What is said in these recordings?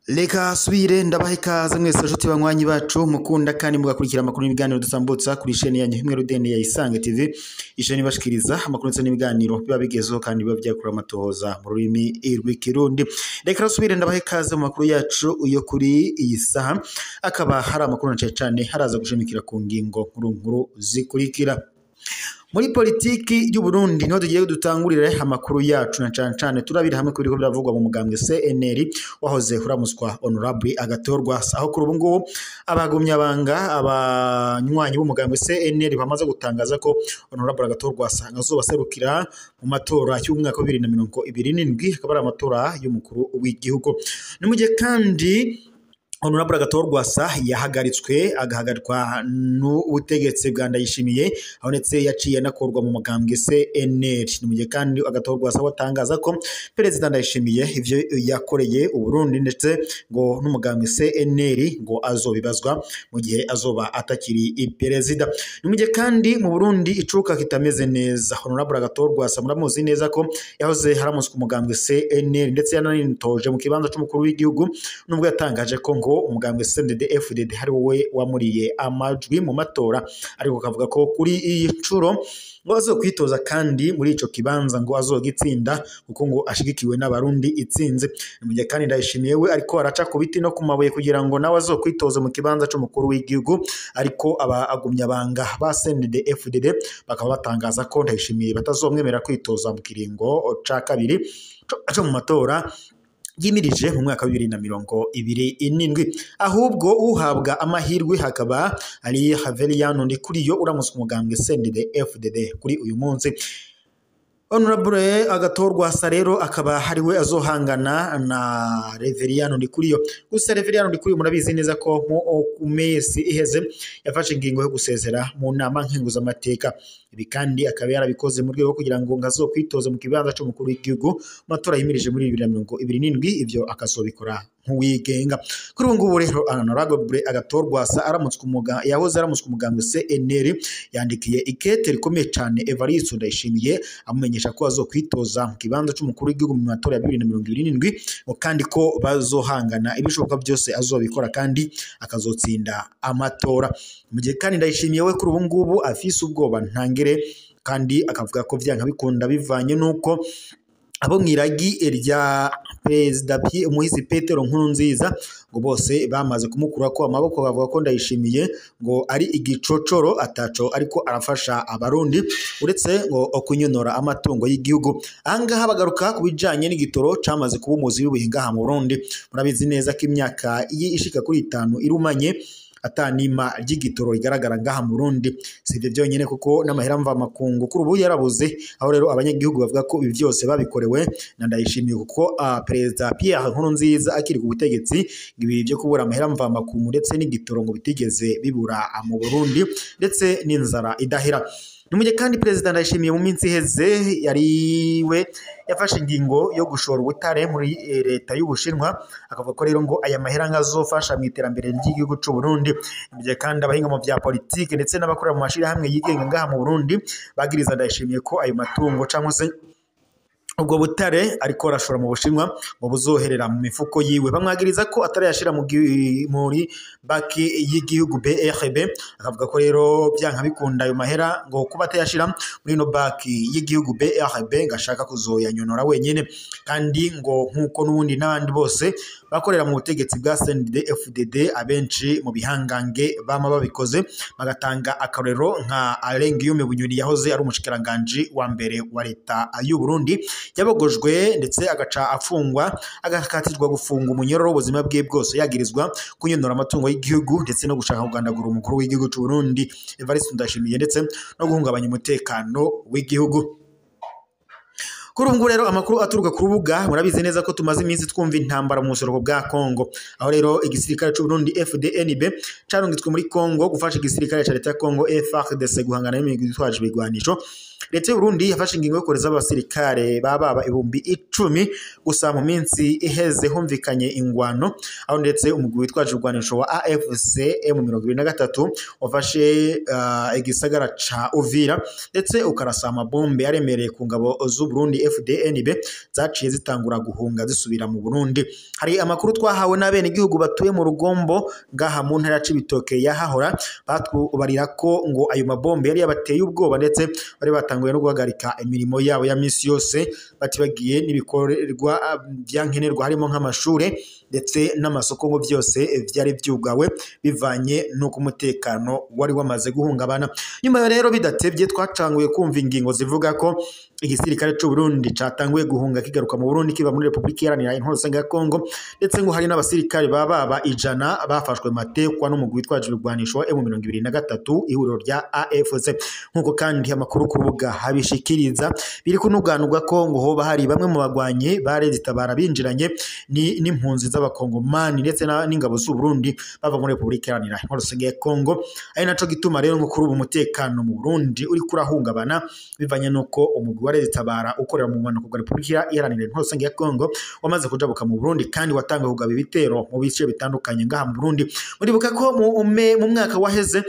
Reka subire ndabaha ikaze mwese nshuti banywanyi bacu mukunda kandi mugakurikira amakuru n'ibiganiro dusambutsa kuri chaîne yanyu imwe rudende ya Isange TV, isheni bashikiriza amakuru ndetse n'ibiganiro biba bigezeho kandi biba byakura amatohoza mu rurimi rw'ikirundi. Reka subire ndabaha ikaze mu makuru yacu yo kuri iyi saha, akaba hari amakuru na cyane haraza gushimikira ku ngingo nkuru nkuru zikurikira. Muri politiki y'u Burundi niho tugiye dutangurire amakuru yacu na cyane cyane turabira hamwe kuri biravugwa mu mugambwe CNL wahoze uramuswa Honorable Agathon Rwasa, aho kuri ubu ngubu abagumya banga abanywanyi b'umugambwe CNL bamaze gutangaza ko Honorable Agathon Rwasa azobaserukira mu matora y'umwaka wa 2027, akaba ari amatora y'umukuru w'igihugu. Ni mu gihe kandi Honorable Agathon Rwasa yahagaritswe agahagarikwa n'ubutegetsi bwa Ndayishimiye, aho ndetse yaciye anakorwa mu mugambwe CNL. Ni mu gihe kandi Agathon Rwasa watangaza ko Perezida Ndayishimiye ivyo yakoreye u Burundi ndetse ngo n'umugambwe CNL ngo azobibazwa mu gihe azoba atakiri perezida. Ni mu gihe kandi mu Burundi icuka kitameze neza. Honorable Agathon Rwasa muramuzi neza ko yahoze haramuswa umugambwe CNL ndetse yananitoje mu kibanza c'umukuru w'igihugu, nubwo yatangaje ko ngo umugambwe CNDD-FDD hari wowe wamuriye amajwi mu matora, ariko kavuga ko kuri iyi ncuro ngo azokwitoza kandi muri ico kibanza ngo azogitsinda kuko ngo ashigikiwe n'abarundi itsinze. Mu gihe kandi Ndayishimiye we ariko araca ku biti no ku mabuye kugira ngo nawe azokwitoza mu kibanza c'umukuru w'igihugu, ariko aba agumya banga ba CNDD-FDD bakaba batangaza ko Ndayishimiye batazomwemera kwitoza mu kiringo ca kabiri co mu matora yimirije mu mwaka wa 2027, ahubwo uhabwa amahirwe hakaba ari Haveliano Ndikuriyo uramuswa umugambwe CNDD-FDD kuri uyu munsi. Honorable Agathon Rwasa rero akaba hariwe azohangana na Reveriyano Ndikuriyo. Gusa Reveriyano Ndikuriyo murabizi neza ko mu mezi iheze yafashe ingingo yo gusezera mu nama nkenguzamateka. Ibi kandi akaba yarabikoze mu rwego kugira ngo ngazokwitoza mu kibanza c'umukuru w'igihugu mu matora yimirije muri 2027, ivyo akazobikora nk'uwigenga. Kuri ubu ngubu rero Honorable Agathon Rwasa aramutswe umuga yahoze aramutswe umugambwe CNL yandikiye ikete rikomeye cyane Evariste Ndayishimiye amumenyesha ko azokwitoza mu kibanza c'umukuru w'igihugu mu matora ya 2027, ngo kandi ko bazohangana ibishoboka byose azobikora kandi akazotsinda amatora. Mu gihe kandi Ndayishimiye we kuri ubu ngubu afise ubwoba ntangere, kandi akavuga ko vyanka bikunda bivanye nuko abo mwiragi rya Perezida Umuhisi Petero Nkurunziza ngo bose bamaze kumukura ko amaboko, bavuga ko Ndayishimiye ngo ari igicocoro ataco ariko arafasha abarundi uretse ngo okunyonora amatungo y'igihugu. Ahangaha bagaruka ku bijanye n'igitoro camaze kuba umuzi w'ubuhinga mu Burundi. Murabizi neza ko imyaka iyi ishika kuri 5 irumanye atanima ry'igitoro rigaragara ngaha mu Burundi. Si ibyo byonyine kuko n'amahera mva makungu kuri ubu yarabuze, aho rero abanyagihugu bavuga ko ibi byose babikorewe na Ndayishimiye kuko Perezida Pierre Nkurunziza akiri ku butegetsi ibi byo kubura amahera mva makungu ndetse n'igitoro ngo bitigeze bibura mu Burundi ndetse n'inzara idahera. Ni kandi Perezida Ndayishimiye mu minsi iheze yariwe yafashe ingingo yo gushora ubutare muri leta y'Ubushinwa, akavuga ko rero ngo aya mahera ngazofasha mu iterambere ry'igihugu c'u Burundi. Mu gihe kandi abahinga mu vya politike ndetse n'abakora mu mashirahamwe yigenga ngaha mu Burundi bagiriza Ndayishimiye ko ayo matungo cyangwa se ubwo butare ariko arashora mu Bushinwa ngo buzoherera mu mifuko yiwe. Bamwagiriza ko atarayashira muri banki y'igihugu BRB, akavuga ko rero byanka bikunda ayo mahera ngo kuba atayashira muri no banki y'igihugu BRB ngashaka kuzoyanyonora wenyene, kandi ngo nkuko n'ubundi n'abandi bose bakorera mu butegetsi bwa CNDD-FDD abenshi mu bihangange bama babikoze, bagatanga akarorero nka Alain Guillaume Bunyoni yahoze ari umushikiranganje wa mbere wa leta y'u Burundi, yabogojwe ndetse agaca afungwa agakatirwa gufunga umunyororo w'ubuzima bwe bwose yagirizwa kunyonora amatungo y'igihugu ndetse no gushaka kugandagura umukuru w'igihugu c'u Burundi Evariste Ndayishimiye ndetse no guhungabanya umutekano w'igihugu. Kuri ubu rero amakuru aturuka ku rubuga, murabizi neza ko tumaze iminsi twumva intambara mu buseruko bwa Kongo, aho rero igisirikare c'u Burundi FDNB carungitswe muri Kongo gufasha igisirikare ca leta ya Kongo FARDC guhangana n'imigwi yitwaje ibigwanisho. Leta y'u Burundi yafashe ingingo yo kohereza abasirikare bababa 10,000 gusa mu minsi iheze humvikanye ingwano, aho ndetse umugwi witwaje ibigwanisho wa AFC M23 wafashe igisagara ca Uvira, ndetse ukarasa amabombe aremereye ku ngabo z'u Burundi FDNB zaciye zitangura guhunga zisubira mu Burundi. Hari amakuru twahawe n'abenegihugu batuye mu Rugombo ngaha mu ntara ya Cibitoke yahahora, batubarira ko ngo ayo mabombe yari yabateye ubwoba, ndetse bari batanguye no guhagarika imirimo yabo ya misi yose, batibagiye n'ibikorerwa byankenerwa harimo nk'amashure ndetse n'amasoko, ngo byose vyari vyugawe bivanye n'uko umutekano wari wamaze guhungabana. Nyuma rero bidatevye twacanguye kumva ingingo zivuga ko igisirikare c'u Burundi catanguye guhunga kigaruka mu Burundi kiva muri Republika Iharanira Intwaro Rusange ya Kongo, ndetse ngo hari n'abasirikare baba 100 bafashwe matekwa n'umugwi witwaje ibigwanisho wa M23 ihuriro rya AFC. Nkuko kandi amakuru ku rubuga habishikiriza, biri kunuganurwa ko ngo hoba hari bamwe mu bagwanyi barezitabara binjiranye n'impunzi z'abakongomani ndetse n'ingabo z'u Burundi bava muri Republika Iharanira Intwaro Rusange ya Kongo. Ari naco gituma rero ngo kuri ubu umutekano mu Burundi uri kurahungabana bivanye nuko umugwi wa Tabara ukorera mu mpanuka bwa Republika Iharanira Intwaro Rusange ya Kongo wamaze kujabuka mu Burundi kandi watanguye kugaba ibitero mu bice bitandukanye ngaha mu Burundi. Muribuka ko mu mwaka waheze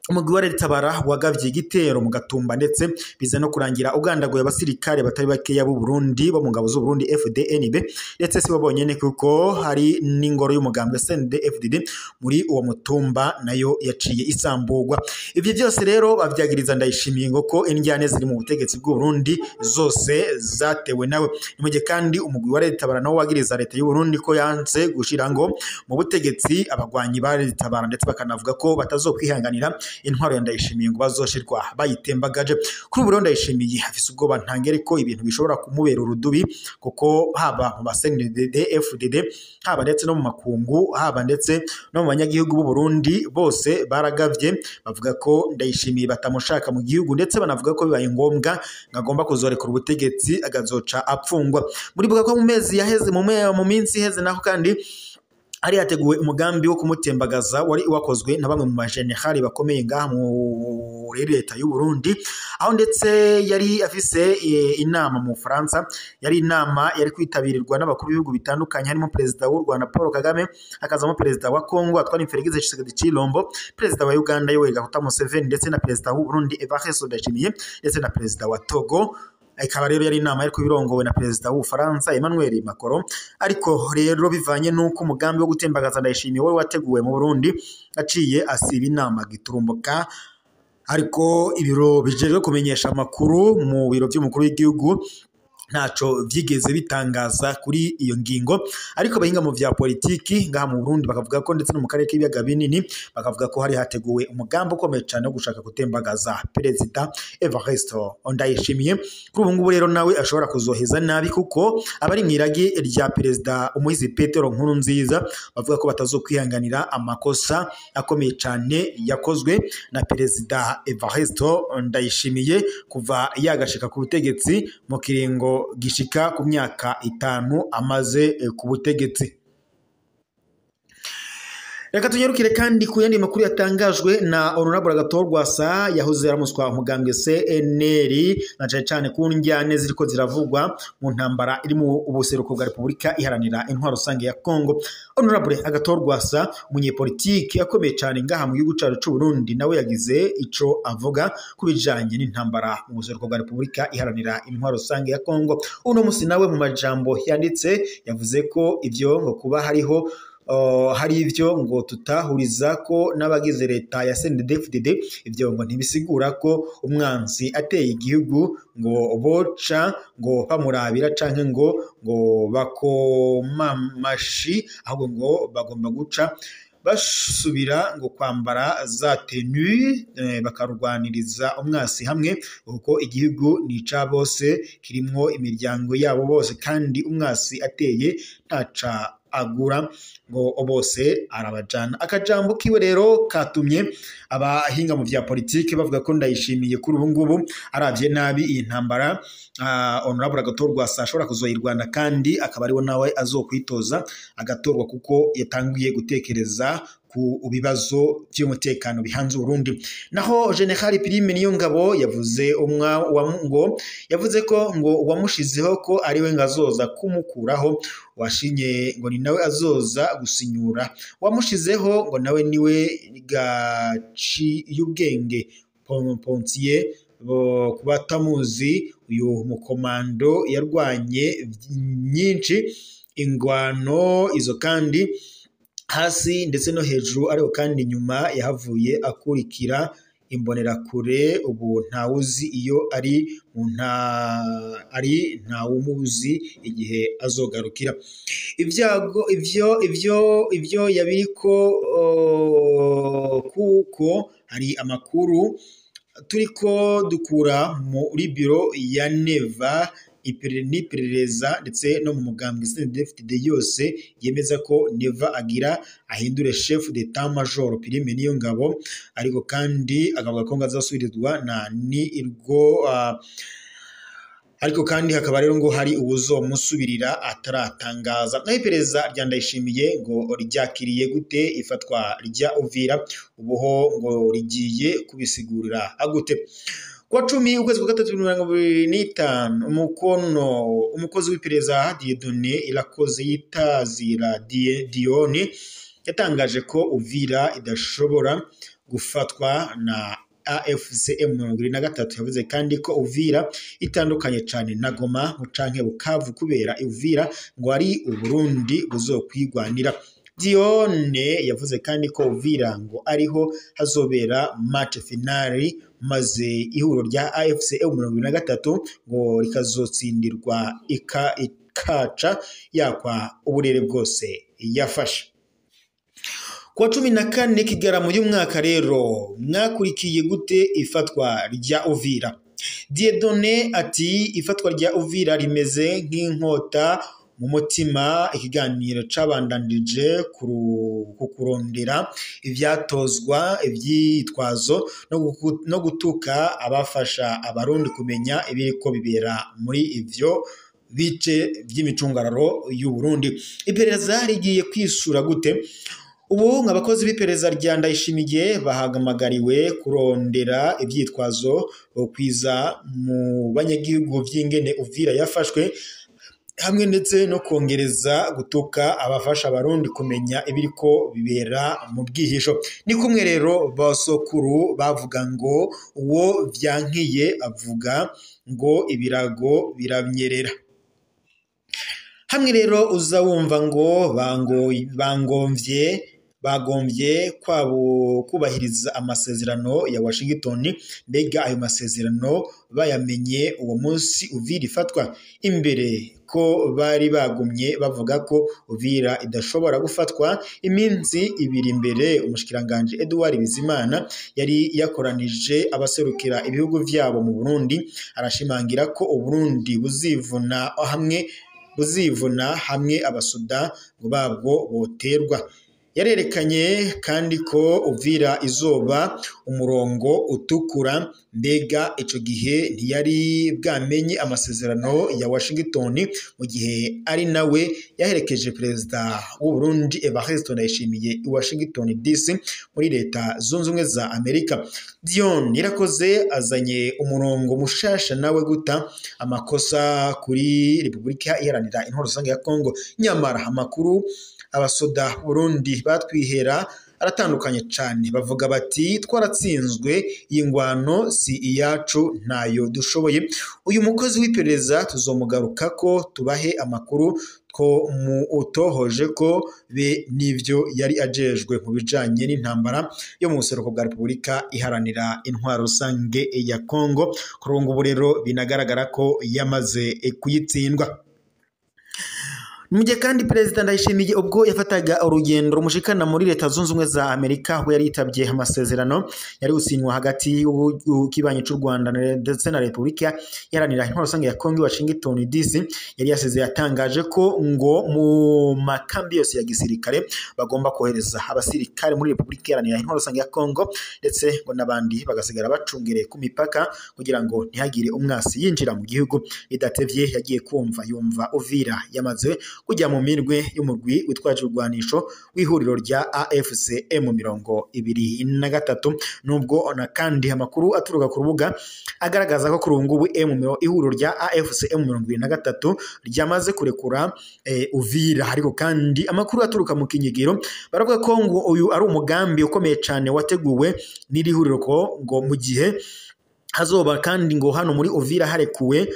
umugwi wa Tabara wagavye igitero mu Gatumba, ndetse biza no kurangira ugandaguye abasirikare batari bakeya b'u Burundi bo mu ngabo z'u Burundi FDNB, ndetse si bo bonyene kuko hari n'ingoro y'umugambwe CNDD-FDD muri uwo mutumba nayo yaciye isambugwa. Ivyo byose rero bavyagiriza Ndayishimiye ngo ko indyane ziri mu butegetsi bw'u Burundi zose zatewe nawe. Nimuje kandi umugwi wa Tabara nawo wagiriza leta y'u Burundi ko yanse gushira ngo mu butegetsi abagwanyi ba Tabara, ndetse bakanavuga ko batazokwihanganira intwaro ya Ndayishimiye ngo bazoshirwa bayitembagaje. Kuri ubu Ndayishimiye afise ubwoba ntangere ko ibintu bishobora kumubera urudubi, kuko haba mu ba CNDD-FDD, haba ndetse no mu makungu, haba ndetse no mu banyagihugu b'u Burundi bose baragavye bavuga ko Ndayishimiye batamushaka mu gihugu, ndetse banavuga ko bibaye ngombwa ngagomba kuzorekura ubutegetsi agazoca apfungwa. Muribuka ko mu mezi yaheze mu minsi iheze naho kandi hari hateguwe umugambi wo kumutembagaza wari wakozwe na bamwe mu bajenerali bakomeye ngaha muri leta y'u Burundi, aho ndetse yari afise inama mu Faransa, yari inama yari kwitabirirwa n'abakuru b'ibihugu bitandukanye harimo perezida w'u Rwanda Paul Kagame, hakazamo perezida wa Kongo Antoine Felix Tshisekedi Tshilombo, perezida wa Uganda Yoweri Kaguta Museveni, ndetse na perezida w'u Burundi Evariste Ndayishimiye, ndetse na perezida wa Togo. Ikaba rero yari inama yari kubirongowe na perezida w'Ubufaransa Emmanuel Macron. Ariko rero bivanye nuko umugambi wo gutembagaza Ndayishimiye wari wateguwe mu Burundi, aciye asiba inama giturumbuka. Ariko ibiro bijejwe kumenyesha amakuru mu biro by'umukuru w'igihugu ntaco vyigeze bitangaza kuri iyo ngingo, ariko abahinga mu vya politiki ngaha mu Burundi bakavuga ko ndetse no mu karere k'ibiyaga binini bakavuga ko hari hateguwe umugambi ukomeye cyane wo gushaka gutembagaza perezida Evariste Ndayishimiye. Kuri ubu ngubu rero nawe ashobora kuzoheza nabi, kuko abari mw'iragi rya perezida Umuhizi Petero Nkurunziza bavuga ko batazokwihanganira amakosa akomeye cyane yakozwe na perezida Evariste Ndayishimiye kuva yagashika ku butegetsi mu kiringo gishika ku myaka 5 amaze ku butegetsi. Reka tunyarukire kandi ku yandi makuru yatangajwe na Honorable Agathon Rwasa yahoze aramuswa umugambwe CNL, na cyane cyane ku njyane ziriko ziravugwa mu ntambara iri mu ubuseruko bwa Republika Iharanira Intwaro Rusange ya Kongo. Honorable Agathon Rwasa, umunyepolitiki akomeye cyane ngaha mu gihugu cyacu c'u Burundi, nawe yagize ico avuga ku bijanye n'intambara mu buseruko bwa Republika Iharanira Intwaro Rusange ya Kongo. Uno musi nawe mu majambo yanditse yavuze ko ivyo ngo kuba hariho hari ivyo ngo tutahuriza ko n'abagize leta ya CNDD-FDD, ivyo ngo ntibisigura ko umwansi ateye igihugu ngo boca ngo bamurabira canke ngo bakomamashi, ahubwo ngo bagomba guca basubira ngo kwambara za tenue bakarwaniriza umwasi hamwe, kuko igihugu ni ica bose kirimwo imiryango yabo bose, kandi umwasi ateye ntaca agura ngo bose arabajana. Akajambo kiwe rero katumye abahinga mu vya politike bavuga ko Ndayishimiye kuri ubu ngubu aravye nabi iyi ntambara, Honorable Agathon Rwasa ashobora kuzoyirwana kandi akaba ariwe nawe azokwitoza agatorwa, kuko yatangiye gutekereza ku bibazo by'umutekano bihanze Burundi. Naho General Prime Niyongabo yavuze ngo yavuze ko ngo wamushizeho ko ariwe ngazoza kumukuraho, washinye ngo ni nawe azoza gusinyura, wamushizeho ngo nawe niwe gaci y'ubwenge Pontier. Kubatamuzi uyu mukomando yarwanye nyinshi ingwano izo kandi hasi ndetse no hejuru, ariko kandi nyuma yahavuye akurikira imbonerakure. Ubu ntawuzi iyo ari ari ntawumuzi igihe azogarukira. Ibyago ivyo yabiriko, kuko hari amakuru turiko dukura muri biro ya Neva n'iperereza ndetse no mu mugambwe CNDD-FDD yose yemeza ko Neva agira ahindure chef d'état major Prime Niyongabo, ariko kandi akavuga ko ngazasubirizwa na ni irwo, ariko kandi hakaba rero ngo hari uwuzomusubirira ataratangaza. Naho iperereza rya Ndayishimiye ngo ryakiriye gute ifatwa rya Uvira, ubuho ngo rigiye kubisigurira agute? Kuwa 10 ukwezi kwa gatatu 2025, umukozi w'iperereza Dieudonné Irakoze yitazira Dione yatangaje ko Uvira idashobora gufatwa na AFC M23. Yavuze kandi ko Uvira itandukanye cyane na Goma canke Bukavu, kubera Uvira ngo ari Uburundi buzokwigwanira. Dione yavuze kandi ko Uvira ngo ariho hazobera match finale, maze ihuriro rya AFC M23 ngo rikazotsindirwa ikaca yakwa uburere bwose yafashe. Kuwa 14 Kigarama y'umwaka rero mwakurikiye gute ifatwa rya Uvira? Dieudonné ati ifatwa rya Uvira rimeze nk'inkota mu mutima. Ikiganiro cabandanije ku kurondera ivyatozwa, ivyitwazo no gutuka abafasha abarundi kumenya ibiriko bibera muri ivyo bice vy'imicungararo y'u Burundi. Iperereza rigiye kwisura gute? Ubu abakozi b'iperereza rya Ndayishimiye bahamagariwe kurondera ivyitwazo kwiza mu banyagihugu vy'ingene Uvira yafashwe, hamwe ndetse no kongereza gutuka abafasha abarundi kumenya ibiriko bibera mu bwihisho. Ni kumwe rero basokuru bavuga ngo uwo vyankiye avuga ngo ibirago biramyerera. Hamwe rero uza wumva ngo bagomvye kwabo kubahiriza amasezerano ya Washington. Mbega ayo masezerano bayamenye uwo munsi Uvira ifatwa? Imbere ko bari bagumye bavuga ko Uvira idashobora gufatwa. Iminsi ibiri imbere umushikiranganje Edouard Bizimana yari yakoranije abaserukira ibihugu vyabo mu Burundi, arashimangira ko Uburundi buzivuna hamwe abasuda ngo babwo boterwa. Yarerekanye kandi ko Uvira izoba umurongo utukura. Mbega ico gihe ntiyari bwamenye amasezerano ya Washington, mu gihe ari nawe yaherekeje perezida w'u Burundi Evariste Ndayishimiye i Washington DC muri Leta Zunze Ubumwe za Amerika. Dion Irakoze azanye umurongo mushasha nawe guta amakosa kuri Repubulika Iharanira Intwaro Rusange ya Kongo. Nyamara amakuru abasoda Burundi batwihera aratandukanye cyane, bavuga bati twaratsinzwe, iyi ngwano si iyacu, ntayo dushoboye. Uyu mukozi w'iperereza tuzomugaruka ko tubahe amakuru ko mu utohoje ko be n'ivyo yari ajejwe mu bijanye n'intambara yo mu buseruko bwa Repubulika Iharanira Intwaro Rusange ya Kongo. Kuri ubu ngubu rero binagaragara ko yamaze kuyitsindwa. Mu gihe kandi Perezida Ndayishimiye ubwo yafataga urugendo rumushikana muri Leta Zunze Ubumwe za Amerika, aho yari yitabye amasezerano yari gusinywa hagati y'ikibanyi cy'u Rwanda ndetse na Repubulika Iharanira Intwaro Rusange ya Kongo, Washington DC, yari yasize yatangaje ko ngo mu makambi yose ya gisirikare bagomba kohereza abasirikare muri Repubulika Iharanira Intwaro Rusange ya Kongo, ndetse ngo n'abandi bagasigara bacungereye ku mipaka kugira ngo ntihagire umwasi yinjira mu gihugu. Bidatevye yagiye kumva yumva Uvira yamaze kujya mu mirwe y'umurwi witwaje urwanisho w'ihuriro rya AFC M23, nubwo na kandi amakuru aturuka ku rubuga agaragaza ko kuri ubu ngubu ihuriro rya AFC M23 ryamaze kurekura Uvira. Ariko kandi amakuru aturuka mu Kinyigiro baravuga ko ngo uyu ari umugambi ukomeye cyane wateguwe n'iri huriro, ko ngo mu gihe hazoba kandi ngo hano muri Uvira harekuwe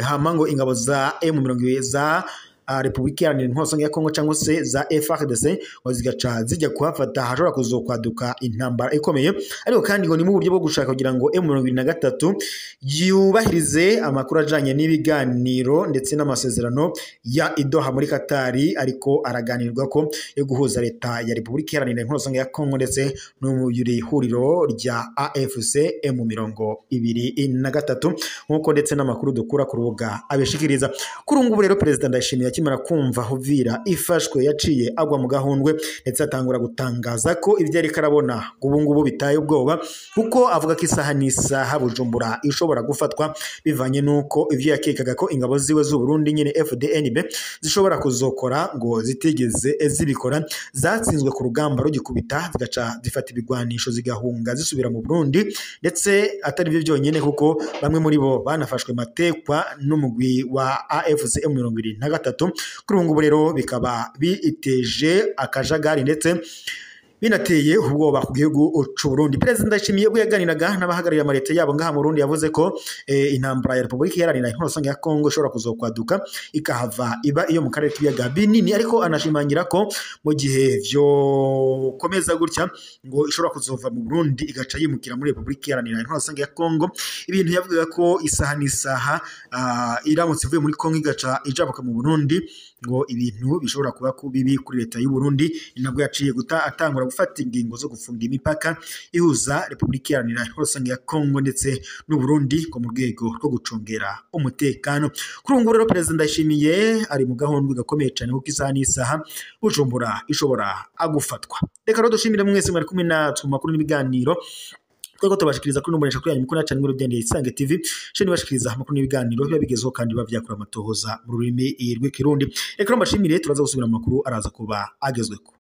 hama ngo ingabo za M20 za Repubulika Iharanira Intwaro Rusange ya Kongo cyangwa se za FARDC ngo zigaca zijya kuhafata, hashobora kuzokwaduka intambara ikomeye. Ariko kandi ngo ni mu buryo bwo gushaka kugira ngo M23 yubahirize amakuru ajanye n'ibiganiro ndetse n'amasezerano ya Doha muri Katari, ariko araganirwa ko yo guhuza leta ya Repubulika Iharanira Intwaro Rusange ya Kongo ndetse n'umubiri huriro rya AFC M23, nkuko ndetse n'amakuru dukura ku rubuga abishikiriza. Kuri ubu rero Perezida Ndayishimiye akimara kumva Uvira ifashwe yaciye agwa mu gahundwe, ndetse atangura gutangaza ko ibyo ariko arabona ubu ngubu bitaye ubwoba, kuko avuga ko isaha n'isaha Bujumbura ishobora gufatwa, bivanye n'uko ibyo yakekaga ko ingabo ziwe z'u Burundi nyine FDNB zishobora kuzokora ngo zitigeze zibikora, zatsinzwe ku rugamba rugikubita zigaca zifata ibigwanisho zigahunga zisubira mu Burundi. Ndetse atari byo byonyine, kuko bamwe muri bo banafashwe matekwa n'umugwi wa AFC M23. Kuri ubu ngubu rero bikaba biteje akajagari ndetse binateye ubwoba ku gihugu c'u Burundi. Perezida Ndayishimiye ubwo yaganiraga n'abahagarariye amareta yabo ngaha mu Burundi yavuze ko intambara ya Repubulika Iharanira Intwaro Rusange ya Kongo ishobora kuzokwaduka ikahava iba iyo mu karere k'ibiyaga binini, ariko anashimangira ko mu gihe vyokomeza gutya ngo ishobora kuzova mu Burundi igaca yimukira muri Repubulika Iharanira Intwaro Rusange ya Kongo. Ibintu yavugaga ko isaha n'isaha iramutse ivuye muri Kongo igaca ijabuka mu Burundi ngo ibintu bishobora kuba bibi kuri leta y'u Burundi. Ni nabwo yaciye guta atangura gufata ingingo zo gufunga imipaka ihuza Repubulika Iharanira Intwaro Rusange ya Kongo ndetse n'u Burundi ngo mu rwego rwo gucungera umutekano. Kuri ubu ngubu rero Perezida Ndayishimiye ari mu gahundwe gakomeye cyane, kuko isaha n'isaha Bujumbura ishobora gufatwa. Reka rero dushimire mwese mwari kumwe natwe mu makuru n'ibiganiro twego tubashikiriza kuri numbonesha kuri yanyu mukuru cyane muri Rudende Isange TV, sheni bashikiriza amakuru n'ibiganiro biba bigezeho kandi biba vyakura amatohoza mu rurimi rw'ikirundi. Reka rero mbashimire, turaza gusubira mu makuru araza kuba agezweko.